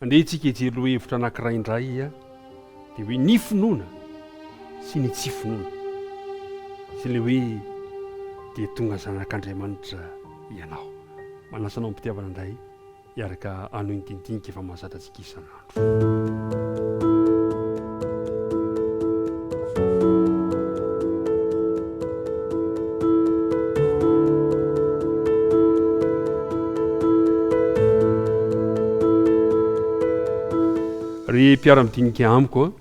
Andeha isika hijery lohahevitra anankiray indray dia hoe ny finoana sy ny tsy finoana sy ilay hoe dia tonga zanak'Andriamanitra ianao. Manasa anao am-pitiavana indray hiaraka hanohy ny dinidinika efa mahazatra antsika isan'andro. Ry mpiara-midinika amiko a,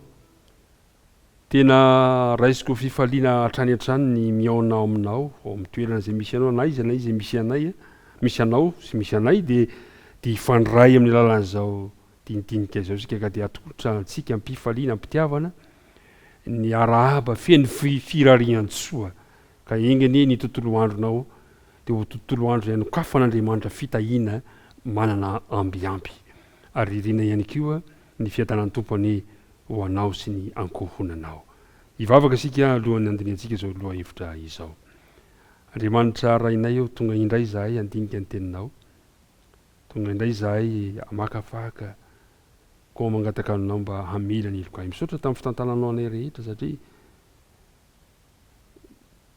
tena raisiko fifaliana hatrany hatrany ny mihaona aminao ao amin'ny toerana izay misy anao na aiza na aiza misy anay, misy anao sy misy anay dia dia hifandray amin'ny alalan'izao dinidinika izao isika ka dia atolotra antsika am-pifaliana am-pitiavana ny arahaba feno firarian-tsoa ka enga anie ny tontolo andronao dia ho tontolo andro izay anokafan'Andriamanitra fitahiana manana ambiampy ary irina ihany koa ny fiadanan'ny Tompo anie ho anao sy ny ankohonanao. Hivavaka isika alohan'ny handinihantsika izao lohahevitra izao. Andriamanitra Rainay ô, tonga indray izahay handinika ny Teninao. Tonga indray izahay hamakafaka, koa mangataka Aminao mba hamela ny helokay. Misaotra tamin'ny fitantananao anay rehetra satria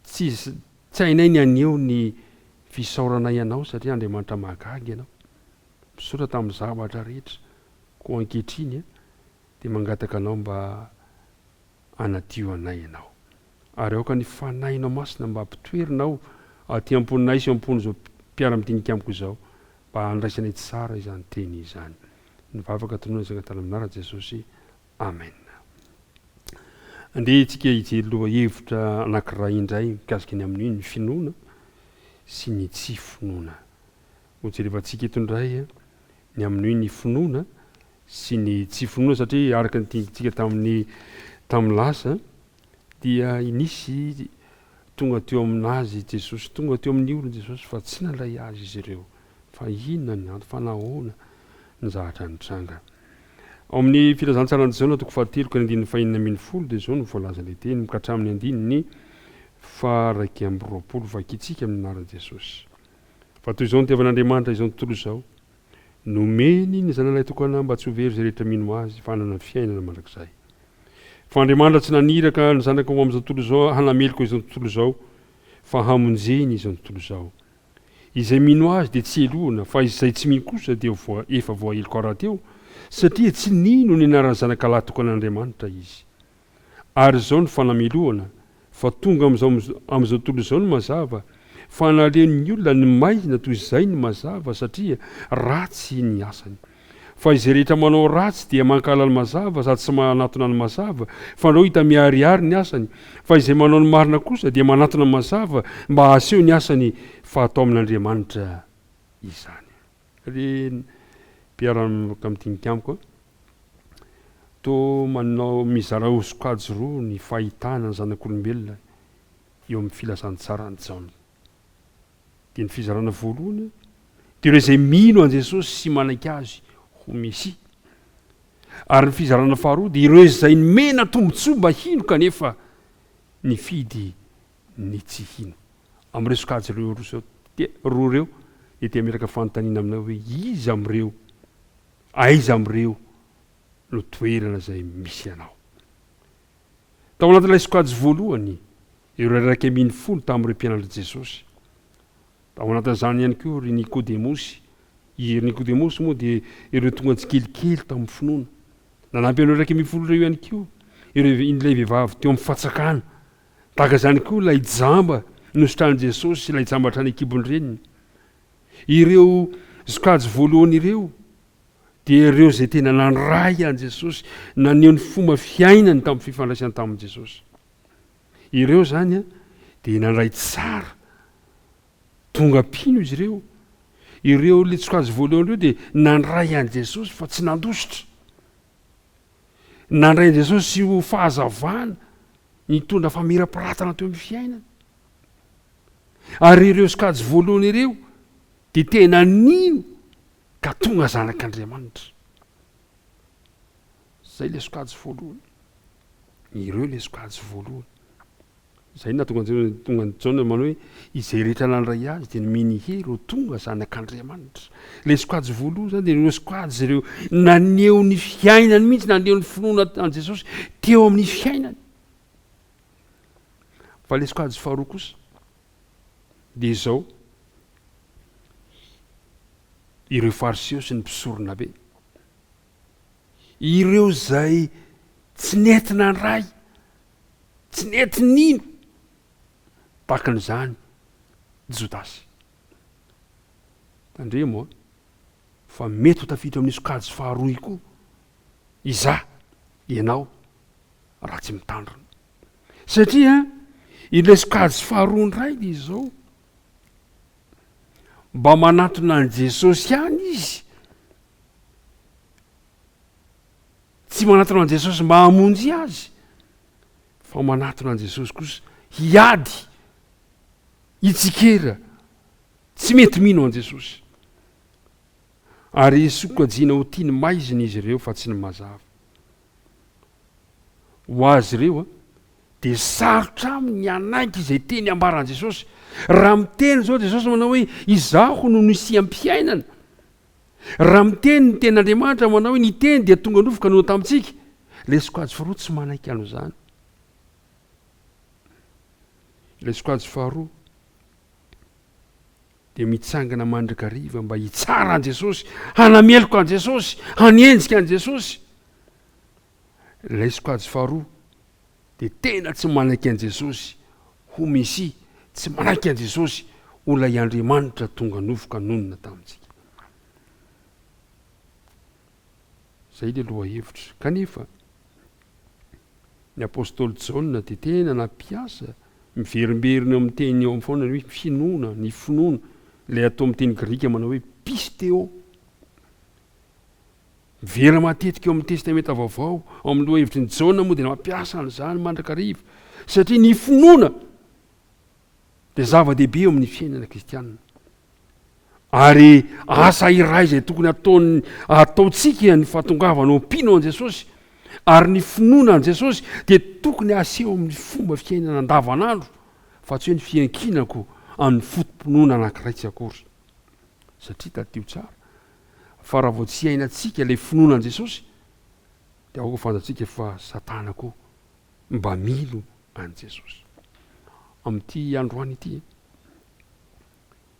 tsy tsy hainay ny haneho ny fisaoranay Anao satria Andriamanitra mahagaga Ianao. Misaotra tamin'ny zavatra rehetra. Koa ankehitriny dia mangataka Anao mba hanadio anay Ianao. Ary aoka ny Fanahinao Masina mba hampitoerinao aty am-ponay sy am-pon'izao mpiara-midinika amiko izao, mba handraisanay tsara izany teny izany. Ny vavaka tononina sy angatahana amin'ny anaran'i Jesosy. Amen. Andeha isika hijery lohahevitra anankiray indray mikasika ny amin'ny hoe ny finoana sy ny tsy finoana. Hojerevantsika eto indray ny amin'ny hoe ny finoana sy ny tsy finoana satria araka ny dinitsika tamin'ny tamin'ny lasa dia nisy tonga teo aminazy Jesosy, tonga teo amin'ny olony Jesosy fa tsy nandray azy izy ireo. Fa inona ny antony? Fa nahoana ny zavatra nitranga? Ao amin'ny filazantsaran'i Jaona toko fahatelo ka ny andininy fahenina ambin'ny folo dia izao no voalazan'ilay teny ka hatramin'ny andininy faha-21 vakintsika amin'ny anaran'i Jesosy. Fa toy izao nitiavan'Andriamanitra izao tontolo izao, Nomeny ny Zanany Lahitokana mba tsy ho very izay rehetra mino Azy fa hanana fiainana mandrakizay. Fa Andriamanitra tsy naniraka ny Zanaka ho amin'izao tontolo izao hanameloka izao tontolo izao, fa hamonjeny izao tontolo izao. Izay mino Azy dia tsy helohina, fa izay tsy mino kosa dia voa, efa voaheloka rahateo, satria tsy nino ny anaran'ny Zanaka Lahitokan'Andriamanitra izy. Ary izao ny fanamelohana, fa tonga amin'izao amin'izao tontolo izao ny mazava, fa naleon'ny olona ny maizina toy izay ny mazava, satria ratsy ny asany. Fa izay rehetra manao ratsy dia mankahala ny mazava sady tsy manatona ny mazava, fandrao hita miharihary ny asany. Fa izay manao ny marina kosa dia manatona ny mazava mba hahaseho ny asany fa atao amin'Andriamanitra izany. Ry mpiara-mioka midinika amiko a! Toa manao mizara ho sokajy roa ny fahitana ny zanak'olombelona eo amin'ny filazantsaran'i Jaona. Dia ny fizarana voalohany dia ireo izay mino an'i Jesosy sy manaiky Azy ho Mesia. Ary ny fizarana faharoa dia ireo izay nomena tombontsoa mba hino kanefa nifidy ny tsy hino. Amin'ireo sokajy ireo roa ireo dia te hametraka fanontaniana aminao hoe iza amin'ireo Aiza amin'ireo no toerana izay misy anao? Tao anatin'ilay sokajy voalohany, ireo 11 tamin'ireo mpianatr'i Jesosy. Tao anatin'izany ihany koa ry Nikodemosy. I ry Nikodemosy moa dia ireo tonga tsikelikely tamin'ny finoana. Nanampy an'ireo 11 ireo ihany koa ireo ilay vehivavy teo amin'ny fatsakana. Tahaka izany koa ilay jamba nositranin'i Jesosy, ilay jamba hatrany an-kibon'ny reniny. Ireo sokajy voalohany ireo dia ireo izay tena nandray an'i Jesosy, naneho ny fomba fiainany tamin'ny fifandraisany tamin'i Jesosy. Ireo izany dia nandray tsara, tonga mpino izy ireo. Ireo ilay sokajy voalohany ireo dia nandray an'i Jesosy fa tsy nandositra. Nandray an'i Jesosy ho fahazavana, nitondra famirapiratana teo amin'ny fiainany. Ary ireo sokajy voalohany ireo dia tena nino ka tonga zanak'Andriamanitra. Izay ilay sokajy voalohany. Ireo ilay sokajy voalohany. Izay no nahatonga an'i tonga an'i Jaona manao hoe izay rehetra nandray azy dia nomeny hery ho tonga zanak'Andriamanitra. Ilay sokajy voalohany izany dia ireo sokajy ireo naneho ny fiainany mihitsy, naneho ny finoana an'i Jesosy teo amin'ny fiainany. Fa ilay sokajy faharoa kosa dia izao, ireo Fariseo sy ny mpisoronabe, ireo izay tsy nety nandray Tsy nety nino tahakan'izany Jodasy. Tandremo an, fa mety ho tafiditra amin'io sokajy faharoa io koa izaho, ianao, raha tsy mitandrina. Satria ilay sokajy faharoa indray dia izao, mba manatona an'i Jesosy ihany izy, Tsy manatona an'i Jesosy mba hamonjy azy, fa manatona an'i Jesosy kosa hiady, hitsikera, tsy mety mino an'i Jesosy. Ary sokajiana ho tia ny maizina izy ireo fa tsy ny mazava. Ho azy ireo, dia sarotra aminy ny hanaiky izay teny ambaran'i Jesosy. Raha miteny izao Jesosy manao hoe, Izaho no nisiam-piainana, Raha miteny ny tenin'Andriamanitra manao hoe ny teny dia tonga nofo ka nonina tamintsika, ilay sokajy faharoa tsy manaiky an'izany. Ilay sokajy faharoa dia mitsangana mandrakariva mba hitsara an'i Jesosy, hanameloka an'i Jesosy, hanenjika an'i Jesosy. Ilay sokajy faharoa dia tena tsy manaiky an'i Jesosy ho Mesia, tsy manaiky an'i Jesosy ho ilay Andriamanitra tonga nofo ka nonina tamintsika. Izay ilay lohahevitra. Kanefa, ny apostoly Jaona dia tena nampiasa, miverimberina eo amin'ny teny eo foana ny hoe finoana, ny finoana, ilay atao amin'ny teny grika manao hoe pisteo. Miverina matetika eo amin'ny Testamenta Vaovao, ao amin'ny lohahevitry ny Jaona moa dia nampiasa an'izany mandrakariva, satria ny finoana dia zava-dehibe eo amin'ny fiainana kristianina. Ary asa iray izay tokony ataon'ny ataontsika ny fahatongavana ho mpino an'i Jesosy, ary ny finoana an'i Jesosy dia tokony haseho amin'ny fomba fiainana andavanandro, fa tsy hoe ny fiankinako amin'ny foto-pinoana anankiray tsy akory. Satria tadidio tsara fa raha vao tsy iainantsika ilay finoana an'i Jesosy dia aoka ho fantatsika fa Satana koa mba mino an'i Jesosy. Amin'ity androany ity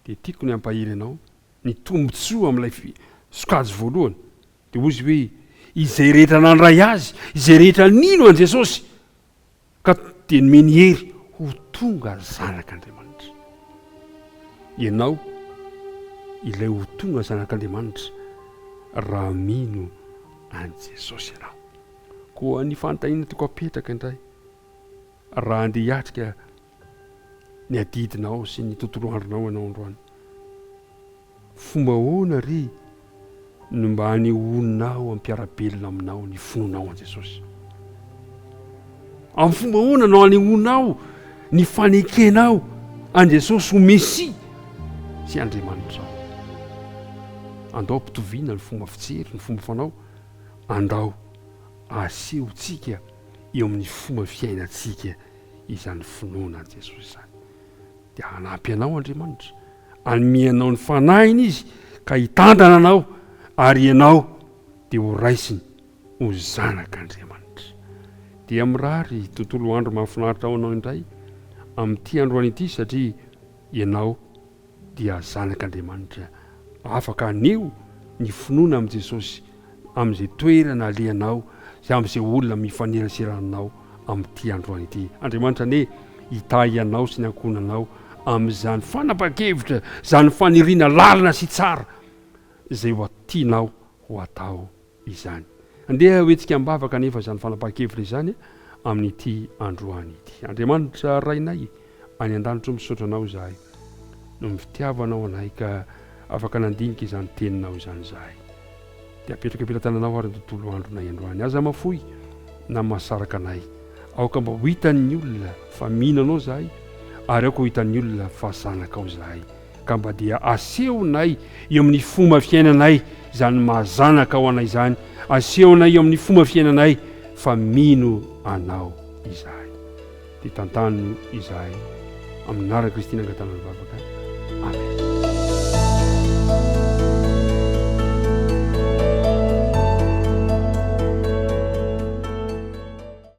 dia tiako ny hampahery anao ny tombontsoa amin'ilay sokajy voalohany dia hoy izy hoe izay rehetra nandray azy, izay rehetra nino an'i Jesosy Ka dia nomeny hery ho tonga zanak'Andriamanitra. Ianao ilay ho tonga zanak'Andriamanitra raha mino an'i Jesosy ianao. Koa ny fanontaniana tiako apetraka indray, raha andeha hiatrika ny adidinao sy ny tontolo andronao ianao androany, Fomba ahoana re no mba anehoanao amin'ny mpiara-belona aminao ny finoanao an'i Jesosy? Amin'ny fomba ahoana no anehoanao ny fanekenao an'i Jesosy ho Mesia sy Andriamanitrao? Andao ampitoviana ny fomba fijery, ny fomba fanao, andao asehontsika eo amin'ny fomba fiainantsika izany finoana an'i Jesosy izany. Dia hanampy anao Andriamanitra. Hanome anao ny Fanahiny Izy ka hitantana anao ary ianao dia ho raisiny ho zanak'Andriamanitra. Dia mirary tontolo andro mahafinaritra ho anao indray amin'ity androany ity satria ianao dia zanak'Andriamanitra afaka haneho ny finoana amin'i Jesosy amin'izay toerana alehanao sy amin'izay olona mifanerasera aminao amin'ity androany ity. Andriamanitra anie hitahy anao sy ny ankohonanao amin'izany fanapahan-kevitra, izany faniriana lalina sy tsara izay ho tianao ho atao izany. Andeha hoentsika am-bavaka anefa izany fanapahan-kevitra izany amin'ity androany ity. Andriamanitra Rainay any an-danitra o, misaotra Anao izahay noho ny fitiavanao anay ka afaka nandinika izany teninao izany izahay. Dia apetraka am-pelatananao ary ny tontolo andronay androany. Aza mafoy na mahasaraka anay. Aoka mba ho hitan'ny olona fa mino Anao izahay ary aoka ho hitan'ny olona fa zanakao izahay. Ka mba dia asehonay eo amin'ny fomba fiainanay izany maha zanakao anay izany, asehonay eo amin'ny fomba fiainanay fa mino Anao izahay. Dia tantano izahay. Amin'ny anaran'i Kristy nangatahana ny vavaka. Amen.